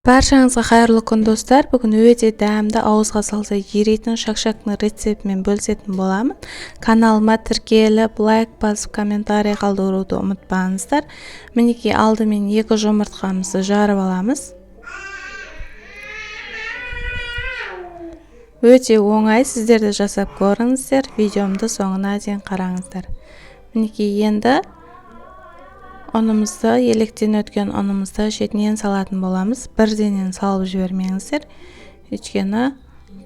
Баршаңызға қайырлы күн, достар! Бүгін өте дәмді, ауызға салса еритін шак-шактың рецептімен бөлісетін боламын. Каналыма тіркеліп, лайк басып, комментарий қалдыруды ұмытпаңыздар. Мінекей, алдымен 2 жұмыртқамызды жарып аламыз. Өте оңай, сіздер де жасап көріңіздер. Видеомды соңына дейін қараңыздар. Мінекей, енді ұнымызды, електен өткен ұнымызды шетінен салатын боламыз. Бірденен салып жібермеңіздер, өйткені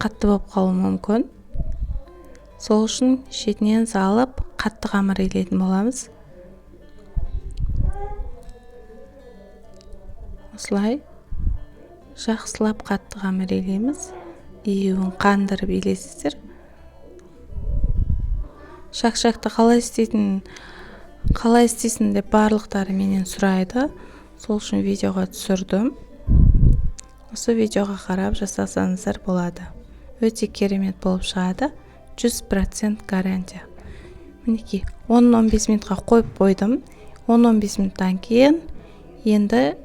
қатты болып қалуы мүмкін. Сол үшін шетінен салып, қатты қамыр илейтін боламыз. Осылай жақсылап қатты қамыр илейміз. Июін қандырып илейсіздер. Шак-шакты қалай істейсің деп барлықтары менен сұрайды. Сол үшін видеоға түсірдім. Осы видеоға қарап жасасаңыздар болады. Өте керемет болып шығады. 100% гарантия. Мінекей, 10-15 минутқа қойып қойдым. 10-15 минуттан кейін енді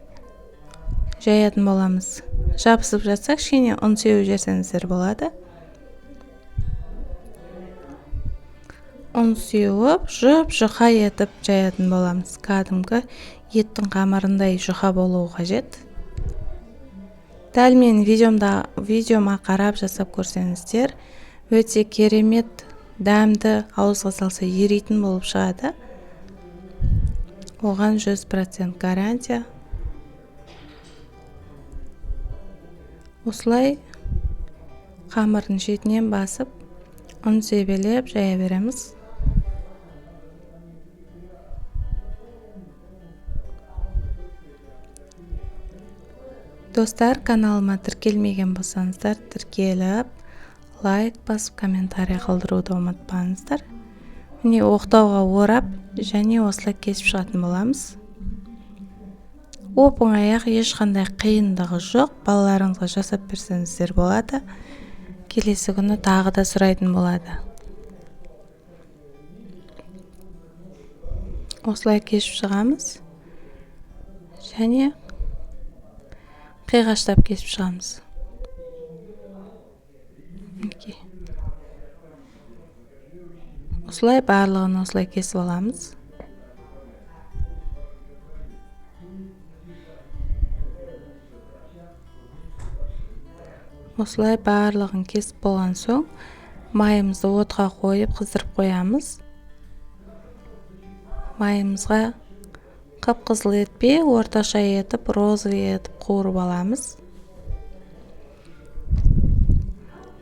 жаятын боламыз. Жабысып жатса, кішкене ұн сеуіп жіберсеңіздер болады. Ұн сеуіп, жұп-жұқа етіп жаятын боламыз. Кәдімгі еттің қамырындай жұқа болуы қажет. Дәл менің видеома қарап жасап көрсеңіздер, өте керемет, дәмді, ауызға салса еритін болып шығады. Оған 100% гарантия. Осылай қамырдың шетінен басып, ұн себелеп жая береміз. Достар, каналыма тіркелмеген болсаңыздар, тіркеліп, лайк басып, комментарий қалдыруды ұмытпаңыздар. Міне, оқтауға орап және осылай кесіп шығатын боламыз. Оп-оңай-ақ, ешқандай қиындығы жоқ. Балаларыңызға жасап берсеңіздер болады. Келесі күні тағы да сұрайтын болады. Осылай кесіп шығамыз және қиғаштап кесіп шығамыз. Мінекей, осылай барлығын осылай кесіп аламыз. Осылай барлығын кесіп болған соң, майымызды отқа қойып, қыздырып қоямыз. Майымызға қып-қызыл етпей, орташа етіп, розовый етіп қуырып аламыз.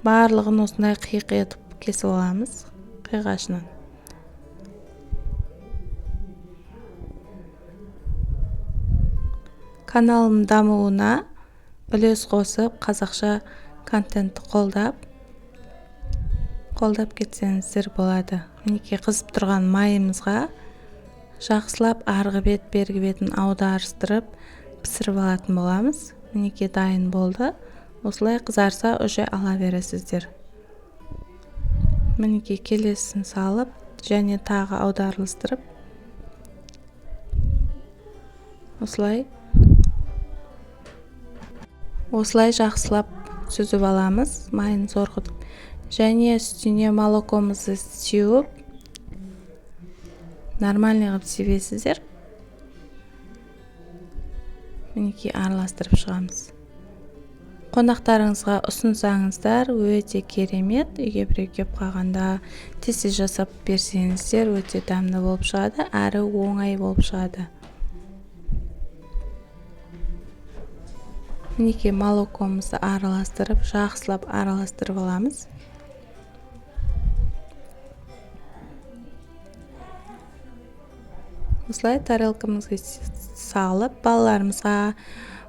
Барлығын осындай қиық етіп кесіп аламыз қиғашынан. Каналым дамуына үлес қосып, қазақша контентті қолдап кетсеңіздер болады. Мінекей, қызып тұрған майымызға жақсылап арғы бет, бергі бетін аударыстырып пісіріп алатын боламыз. Мінекей, дайын болды. Осылай қызарса, уже ала бересіздер. Мінекей, келесісін салып және тағы аударылыстырып, осылай жақсылап сүзіп аламыз, майын сорғытып, және үстіне молокомызды сеуіп, нормальный қылып себесіздер. Мінекей, араластырып шығамыз. Қонақтарыңызға ұсынсаңыздар, өте керемет. Үйге біреу келіп қалғанда тез тез жасап берсеңіздер, өте дәмді болып шығады, әрі оңай болып шығады. Мінекей, молокомызды араластырып, жақсылап араластырып аламыз. Осылай тарелкамызға салып, балаларымызға,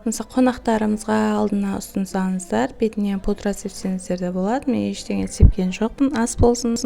мысалы, қонақтарымызға алдына ұсынсаңыздар, бетіне пудра сепсеңіздер де болады. Мен ештеңе сепкен жоқпын. Ас болсын.